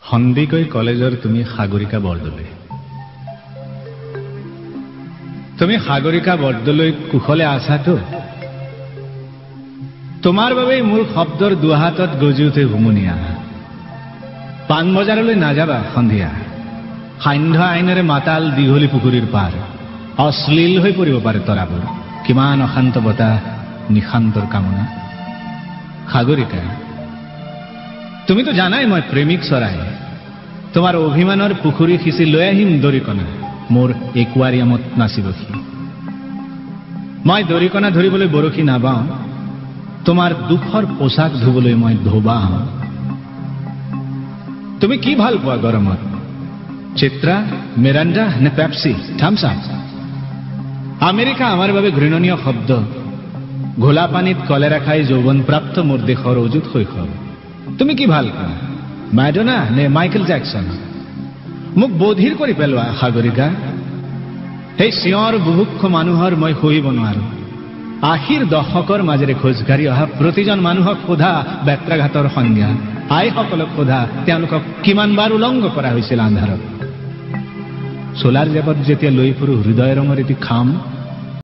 সন্দিকৈ কলেজৰ তুমি সাগৰিকা বৰদলৈ, তুমি সাগৰিকা বৰদলৈ কুশলে আছাতো? তোমাৰ বাবেই মোৰ শব্দৰ দুহাতত গজি উঠে হুমুনিয়া। পাণবজাৰলৈ নাযাবা সন্ধিয়া, সান্ধ্য আইনেৰে মাতাল দীঘলী পুখুৰীৰ পাৰ অশ্লীল হৈ পৰিব পাৰে তৰাবোৰ। কিমান অশান্ত বতাহ, নিশান্তৰ কামনা। সাগৰিকা, তুমিতো জানাই মই প্ৰেমিক চৰাই। তোমাৰ অভিমানৰ পুখুৰী সিঁচি লৈ আহিম দৰিকণা, মোৰ একুৱাৰিয়ামত নাচিব সি। মই দৰিকণা ধৰিবলৈ বৰশী নাবাওঁ, তোমাৰ দুখৰ পোছাক ধুবলৈ মই ধোবা হওঁ। তুমি কি ভাল পোৱা গৰমত, চিত্ৰা, মিৰাণ্ডা নে পেপচি, থামছ আপ? আমেৰিকা আমাৰ বাবে ঘৃণনীয় শব্দ। ঘোলা পানীত কলেৰা খাই যৌৱনপ্ৰাপ্ত মোৰ দেশৰ অযুত শৈশৱ। তুমি কি ভাল পোৱা, মাডোনা নে মাইকেল জেকচন? মোক বধিৰ কৰি পেলোৱা সাগৰিকা। সেই চিঞৰ বুভুক্ষ মানুহৰ মই সহিব নোৱাৰো। ৮০ৰ দশকৰ মাজেৰে খোজকাঢ়ি অহা প্ৰতিজন মানুহক সোধা বেত্ৰাঘাতৰ সংজ্ঞা, আইসকলক সোধা তেওঁলোকক কিমান বাৰ উলংগ কৰা হৈছিল আন্ধাৰত। চোলাৰ জেপত যেতিয়া লৈ ফুৰো হৃদয় ৰঙৰ এটি খাম,